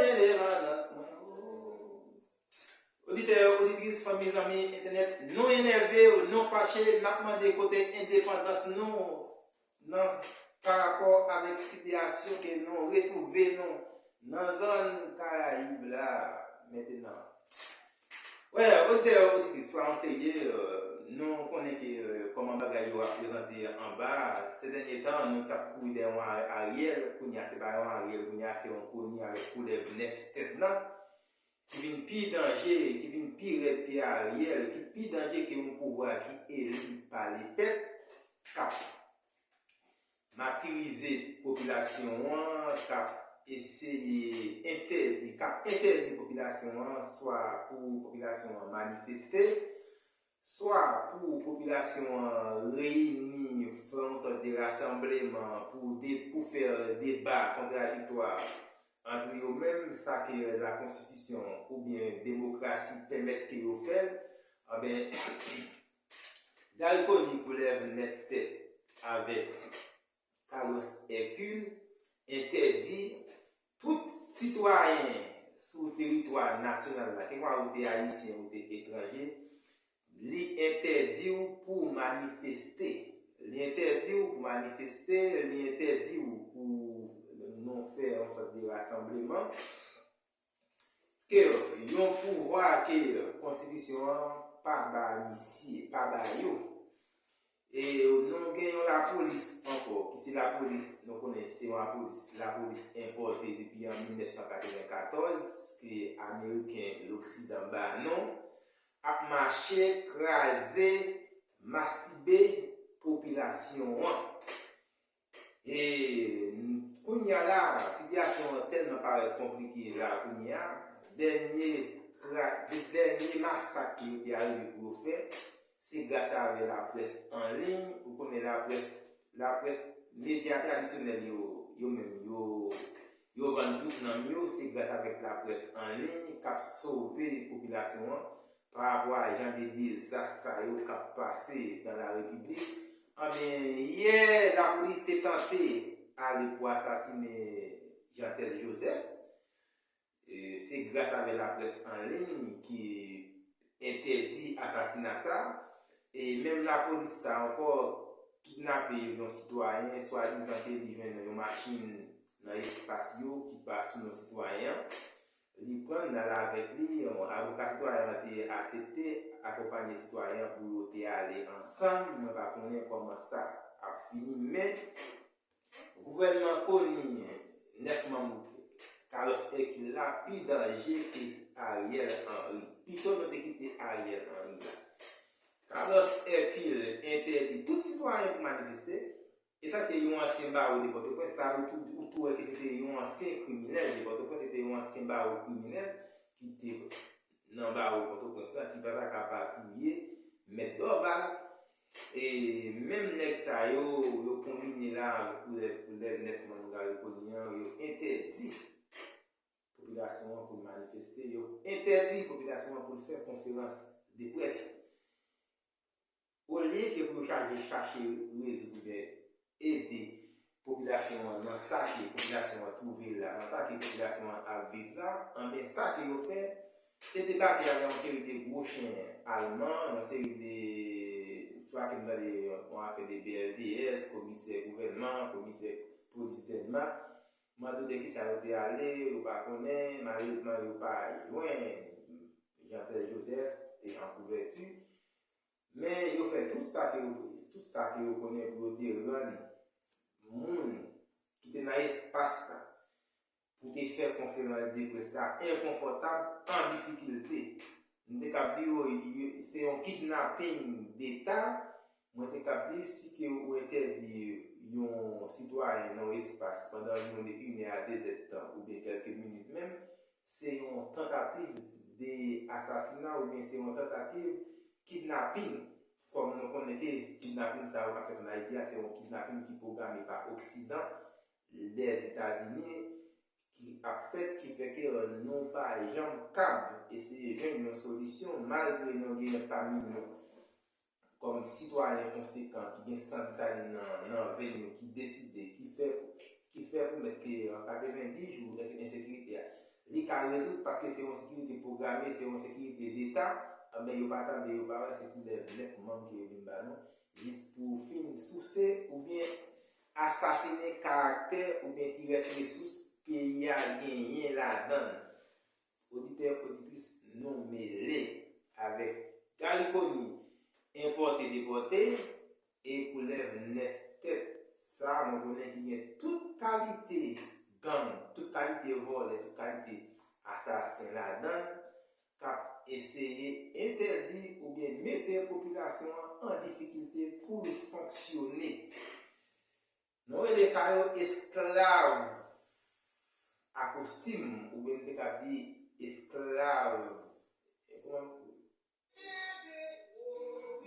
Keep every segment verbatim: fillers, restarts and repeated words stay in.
Endepandans mwen. Oditè, oditris, fanmi, zanmi entènèt, nou enève, nou fache, n ap mande kote endepandans nou nan, pa rapò avèk sitiyasyon ke nou retwouve nou nan zòn Karayib la mentenan. Wè, oditè, oditris, swa an serye, euh, nou konnen ke, euh, kòman bagay yo ap prezante anba, se dènye tan, nou t ap kouri dèyè yon Ar-, Ariel, kounye a se pa yon Ariel, kounye a se yon koni avèk koulèv nèf tèt nan, ki vin pi danje, ki vin pi rèd ke Ariel, ki pi danje ke yon pouvwa ki eli pa lepèp, k ap matirize popilasyon an, k ap eseye entèdi, k ap entèdi popilasyon an, swa pou popilasyon an manifeste, swa pou popilasyon an reyini, fè yon sòt de rasanbleman pou de, pou fè deba kontradiktwa ant yo menm, sa ke lakonstitisyon oubyen demokrasi pèmèt ke yo fè l, anben, Gary Conille koulèv nèf tèt avèk Carlos Hercule entèdi tout sitwayen sou teritwa nasyonal la, kèlkeswa ou te ayisyen ou te etranje, li entèdi w pou manifeste. Li entèdi w pou manifeste, li entèdi w pou nou fè yon sòt de rasanbleman. Ke yon pouvwa ke konstitisyon an pa ba misye, pa ba yo. E nou gen yon lapolis ankò, ki se lapolis, nou konnen se yon lapolis, lapolis enpòte depi an mil nèf san katreven katòz, ke Ameriken, Loksidan ba nou, ap mache, kraze, mastibe popilasyon an. E kounye a la, sitiyasyon an tèlman parèt konplike la kounye a, dènye tra-, dènye masak ke yo te arive pou yo fè, se gras avè laprès an liy, ou konnen laprès, laprès, medya tradisyonèl yo, yo menm, yo, yo vann tout nanm yo, se gras avèk laprès an liy k ap sove popilasyon an, pa rapò a jan de dezas sa yo k ap pase dans la République. Anben, yè, lapolis te tante ale pou asasinen Jeantel Joseph. E, se gras avè laprès an liy ki entèdi asasina sa. E menm lapolis sa ankò kidnape yon sitwayen, swadizan ke li jwenn yon machin nan espas yo ki pa sou non sitwayen an. Li pran l, l al avèk li, yon avoka sitwayen an te aksepte akonpanye sitwayen an pou yo te ale ansanm. Mwen pa konnen kòman sa ap fini, men gouvènman Conille, nèf manm Carlos Hercule la pi danje ke Ariel Henry. Pito nou te kite Ariel Henry la. Carlos Hercule entèdi tout sitwayen pou manifeste, etan ke yon ansyen bawo de Pòtoprens, sa ou tou, ou tou wè ke se te yon ansyen kriminèl de Pòtoprens, se te yon ansyen bawo kriminèl ki te nan bawo Pòtoprens la, ki pa ta ka pa touye Mèt Dorval. E menm nèg sa yo, yo konbine la avèk koulèv, koulèv nèf manm Gary Conille an, yo entèdi popilasyon an pou l manifeste, yo entèdi popilasyon an pou l fè konferans de près. Olye ke pou yo chache, chache rezoud oubyen ede popilasyon an nan sa ke popilasyon an twouve l la, nan sa ke popilasyon an ap viv la, anben sa ke yo fè, se debake avè yon seri de gwo chen alman, yon seri de, swa ke m tande yon afè de B L D S, komisè gouvènman, komisè polis Dènmak, mande w de kisa yo te ale, yo pa konnen, malerezman yo pa jwenn Jeantel Joseph te an kouvèti. Men yo fè tout sa ke yo, tout sa ke yo konnen pou yo te rann moun ki te nan espas la pou te fè konferans de près la enkonfòtab, an difikilte. M te kab di yo, yo, se yon kidnaping deta. Mwen te kab di, si ke ou entèdi yon sitwayen nan yon espas pandan anviwon de inè a dezèdtan oubyen kèlke minit menm, se yon tantativ de asasina oubyen se yon tantativ kidnaping. Kòm nou konnen ke kidnaping sa yo k ap fèt ann Ayiti a, se yon kidnaping ki pwograme pa Oksidan, Lèzetazini, ki ap fèt, ki fè ke nou pa janm kab eseye jwenn yon solisyon, malgre nou gen pami nou kòm sitwayen konsekan ki gen san Desalin nan, nan venn yo, ki deside, ki fè, ki fè pwomès ke an katreven dis jou ensekirite a, li ka rezoud paske se yon sekirite pwograme, se yon sekirite deta, anben yo pa tande, yo pa wè, se koulèv nèf manm ke yo vin ba nou, jis pou fin souse oubyen asasinen karaktè oubyen ti rès resous peyi a genyen ladan l. Oditè, oditris, nou mele avèk Garry Conille, enpòte depòte, e koulèv nèf tèt sa, mwen konnen ki gen tout kalite gang, tout kalite vòlè, tout kalite asasen ladan l, k ap eseye entèdi oubyen mete popilasyon an an difikilte pou l fonksyone. Nou rele sa yo esklav a kostim, oubyen m te kab di esklav, e kòman,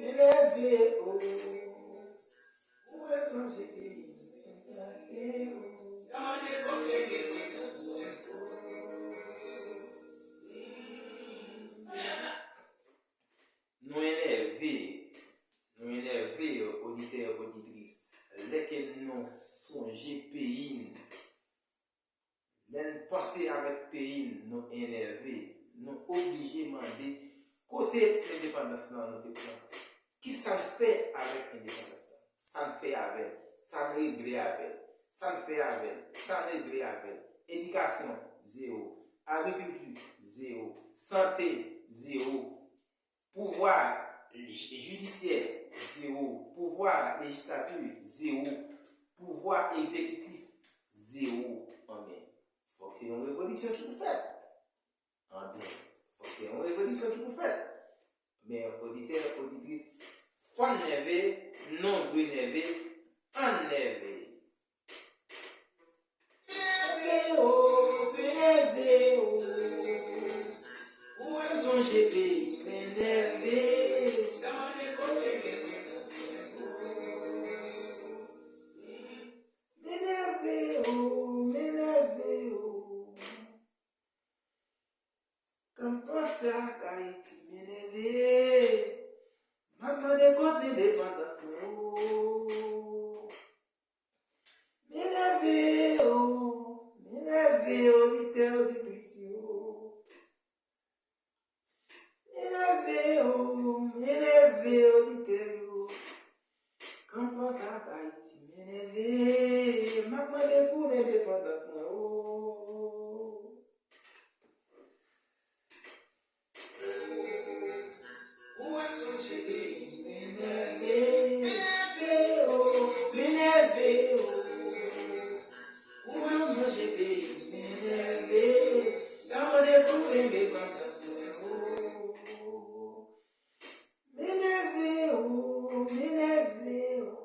men leve o, ou wè sonje peyi, men leve o. Nou enève, nou enève, oditè, oditris, lè ke nou sonje peyi n. Lè n panse avèk peyi n, nou enève, nou oblije mande kote endepandans lan nou te pran. Kisa n fè avèk endepandans lan? Sa n fè avè l? Sa n regle avè l? Sa n fè avè l? Sa n regle avè l? Edikasyon, zewo. Agrikilti, zewo. Sante, zewo. Pouvwa jidisyè, zewo. Pouvwa lejislati, zewo. Pouvwa egzekitif, zewo. Anben, fòk se yon revolisyon ki pou fèt. Anben, fòk se yon revolisyon ki pou fèt. Men oditè, oditris, fò n nève, nou dwe nève, ann nève. Leve o, leve o. Ou wè sonje peyi, men leve. Men leve o, men leve o. Kan m panse ak Ayiti, men leve. M ap mande kote endepandans mwen o. Men leve o, men leve, oditè, oditris yo. Men leve o, men leve, oditè yo. Kan m panse ak Ayiti, men leve. M ap mande pou lendepandans mwen o. Men leve o, men leve o.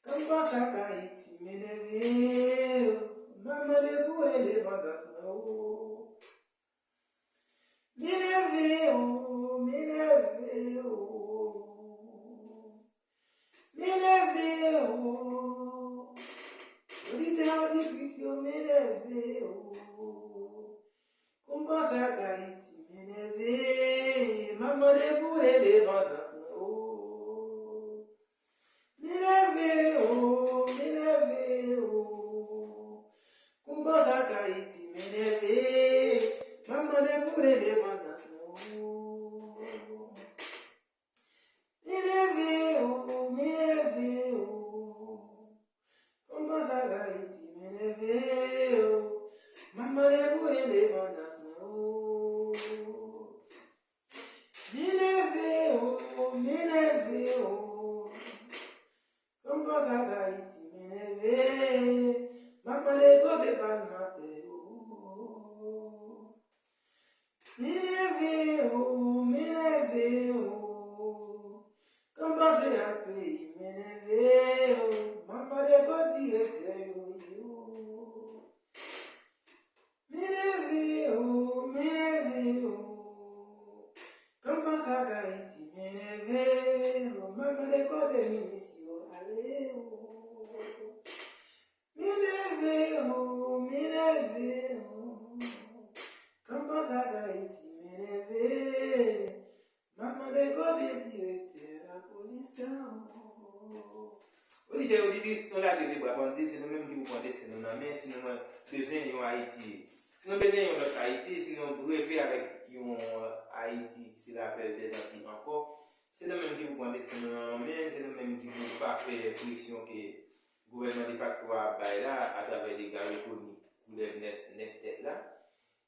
Kan m panse ak Ayiti, men leve o. M ap mande pou endepandans mwen o. Men leve o, men leve o. Men leve o. Oditè, oditris yo, men leve o. Kou m panse ak Ayiti, men leve. M ap mande pou lendepandans mwen o. Men leve o, men leve o. Kou m panse ak Ayiti, men leve. M ap mande pou lendepandans mwen o. Men leve o, men leve o. Kou m panse ak Ayiti, men leve o. M ap mande pou lendepandans mwen o. Men leve o, men leve o. Kou m panse ak Ayiti, men leve. M ap mande kote palmantè yo. Men leve o, men leve o. Kou m panse ak peyi, men leve o. M ap mande kote direktè yo ye o. Men leve o, men leve o. Kou m panse ak Ayiti, men leve o. M ap mande kote minis yo ale o. Men leve o, men leve o. Kou m panse ak Ayiti, men leve. M ap mande kote direktè lapolis la o. Oditè, oditris, nou lage de bra, pann di, se nou menm ki pou pran desten nou nan men, si nou bezwen yon Ayiti Si nou bezwen yon lòt Ayiti, si nou reve avèk yon Ayiti ki se lapèl dèzanti ankò, se nou menm ki pou pran desten nou nan men, se nou menm ki pou pa fè presyon ke gouvènman defakto a ap bay la atravè de Garry Conille koulèv nèf, nèf tèt la.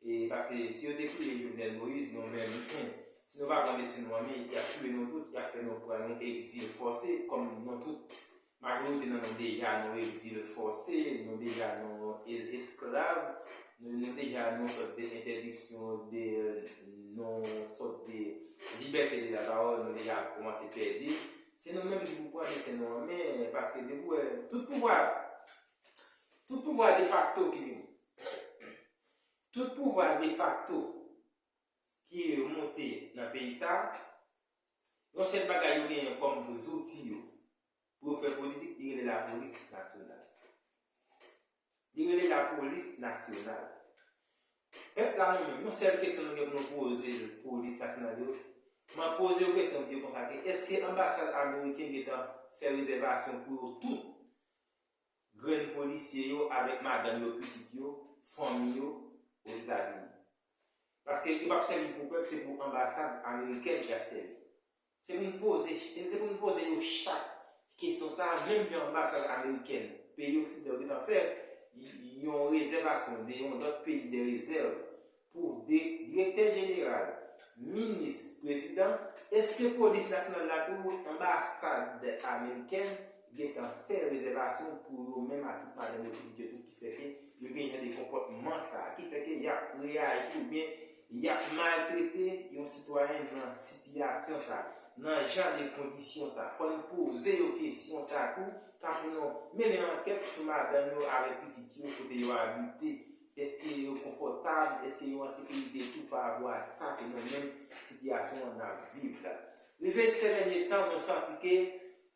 E paske si yo te touye Jovenel Moïse, nou menm, si nou pa pran desten nou an men, y ap touye nou tout, y ap fè nou pran yon egzil fòse, kòm nou tout, majorite nan nou deja nan egzil fòse, nou deja nan e- esklav, nou, nou deja nan sòt de entèdiksyon de, nan sòt de libète de la pawòl, nou deja kòmanse pèdi. Se nou menm ki pou pran desten nou an men, paske depi w wè tout pouvwa, tout pouvwa defakto ki vini, tout pouvwa defakto ki monte nan peyi sa, yon sèl bagay yo genyen kòm zouti yo pou yo fè politik, li rele lapolis nasyonal. Li rele lapolis nasyonal. Pèp la nou menm, yon sèl kesyon nou gen pou nou poze polis nasyonal yo. Mwen poze yo kesyon pou yo konsa ke èske anbasad ameriken gentan fè rezèvasyon pou yo tout grenn polisye yo avèk madanm yo, pitit yo, fanmi yo Ozetazini? Paske yo p ap sèvi pou pèp, se pou anbasad amerikèn y ap sèvi. Se pou n poze, se pou n poze yo chak kesyon sa a, menm jan anbasad amerikèn, peyi oksidan yo gentan fè yon rezèvasyon de yon lòt peyi de rezèv pou de, direktè jeneral, minis, prezidan, èske polis nasyonal la tou, anbasad amerikèn gentan fè rezèvasyon pou yo menm ak tout madanm yo, pitit yo, tout ki fè ke yo gen jan de konpòtman sa a, ki fè ke y ap reyaji oubyen y ap maltrete yon sitwayen nan sitiyasyon sa a, nan jan de kondisyon sa a. Fò n poze yo kesyon sa a tou, ka pou nou mennen ankèt sou madanm yo avèk pitit yo, kote yo abite, èske yo konfòtab, èske yo an sekirite tou pa rapò a sa ke nou menm sitiyasyon an n ap viv la. Rive sè dènye tan, nou santi ke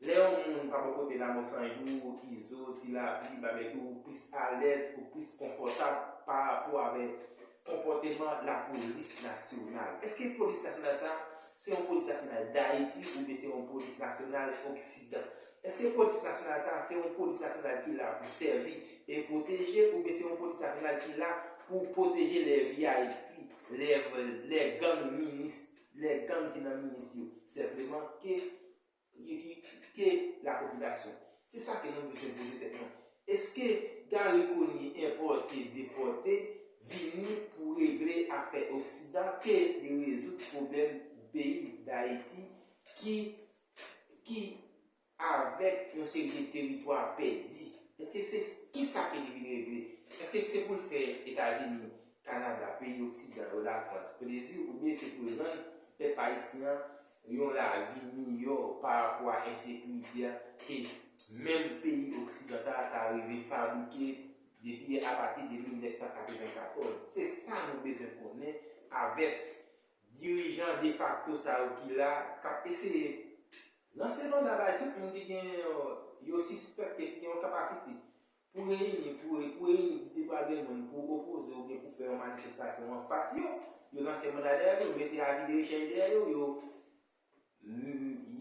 lè yon moun pa bò kote Lamò San Jou, Izo, Ti Lapli, Babekyou, ou plis alèz, ou plis konfòtab pa rapò avèk konpòteman lapolis nasyonal. Èske polis nasyonal sa, se yon polis nasyonal Dayiti oubyen se yon polis nasyonal Oksidan? Èske polis nasyonal sa, se yon polis nasyonal ki la pou sèvi e pwoteje oubyen se yon polis nasyonal ki la pou pwoteje lè V I P, lè, lè gang minis, lè gang ki nan minis yo? Senpleman ke, ke, ke lapopilasyon. Se sa ke nou bezwen poze tèt nou. Èske Garry Conille enpòte, depòte, vini pou regle afè Oksidan ke li rezoud pwoblèm peyi Dayiti ki, ki avèk yon seri de teritwa pèdi? Èske se kisa ke li vin regle? Èske se pou l fè Etazini, Kanada, peyi oksidan yo, Lafrans, plezi, oubyen se pou l rann pèp ayisyen an yon lavi miyò pa rapò a ensekirite a ke menm peyi oksidan sa a ta rive fabrike depi apati de mil nèf san katrevenkatòz? Se sa nou bezwen konnen avèk dirijan defakto sa yo ki la, k ap eseye lanse manda bay tout moun ki gen, yo sispèk ke gen yon kapasite pou reyini, pou, pou reyini de twa grenn moun pou opoze oubyen pou fè yon manifestasyon anfas yo. Yo lanse manda dèyè yo, mete avi de rechèch dèyè yo, yo,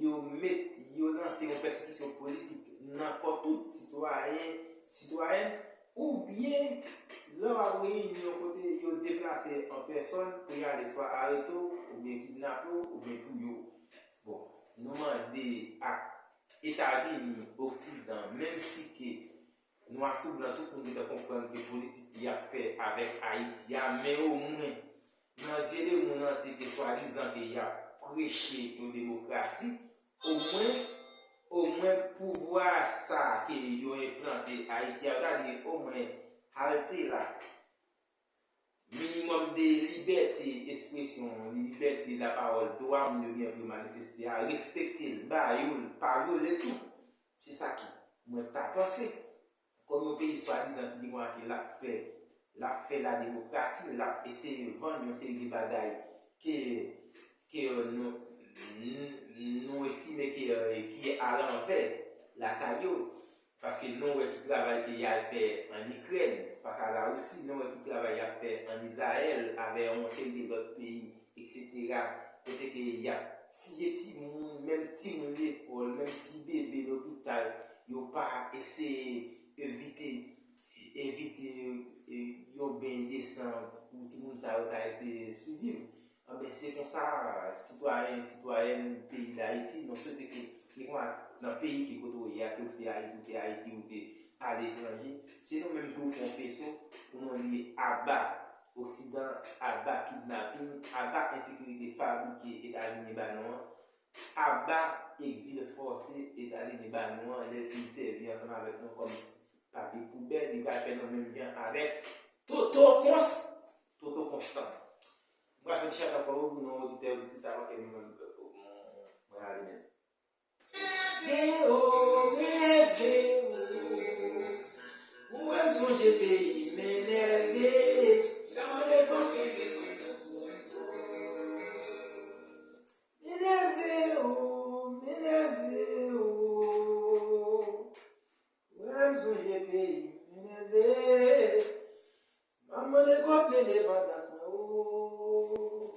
yo met, yo lanse yon pèsekisyon politik nan kò tout sitwayen, sitwayèn, oubyen lè w ap reyini yon kote, yo deplase an pèsòn pou y ale swa arete w, oubyen kidnape w, oubyen touye w. Bon, nou mande ak Etazini, Oksidan, menm si ke nwa sou blan, tout moun gentan konprann ke politik y ap fè avèk Ayiti a, men omwen, nan zye de moun antye ke swadizan ke y ap preche yon demokrasi, omwen, omwen pouvwa sa ke yo enplante Ayiti a, yo ta dwe omwen halte la. Minimòm de libète espresyon, libète lapawòl, dwa moun yo gen pou yo manifeste a, respekte l, ba yo l, pa vyole tou. Se sa ke mwen ta panse. Kòm yon peyi swadizan ki deklare ke l ap fè, l ap fè la demokrasi, l ap eseye vann yon seri de bagay ke, ke nou, nou estime ke, ki alanvè lakay yo. Paske nou wè ki travay ke y al fè ann Ikrèn fas a Larisi, nou wè ki travay y ap fè ann Izrayèl avè yon seri de lòt peyi, etsetera, kote ke y ap tiye timoun, menm timoun lekòl, menm ti bebe lopital, yo pa eseye evite, evite, e, yon beny de san ta eseye siviv. Anben, se konsa, sitwayen, sitwayèn peyi Dayiti, nou swete ke, ke konsa, nan peyi ki kote w ye a, ke w se Ayiti, ou te Ayiti, ou te aletranje, se nou menm pou fè yon feso, pou nou di aba Oksidan, aba kidnapin, aba ensekirite fabrike Etazini ba nou an, aba egzil fòse Etazini ba nou an, lè l fin sèvi ansanm avèk nou kòm papye poubèl, li pral fè nou menm jan avèk Toto Cons-, Toto Constant. M pral fè ti chat ankò wi pou nou oditè, oditris, avan ke mwen, mwen, mwen ale menm. Leve o, mwen leve o. Ou wè m sonje peyi, mwen leve. Mwen leve o, mwen leve o. Ou wè m sonje peyi, mwen leve. M ap mande kote lendepandans mwen o.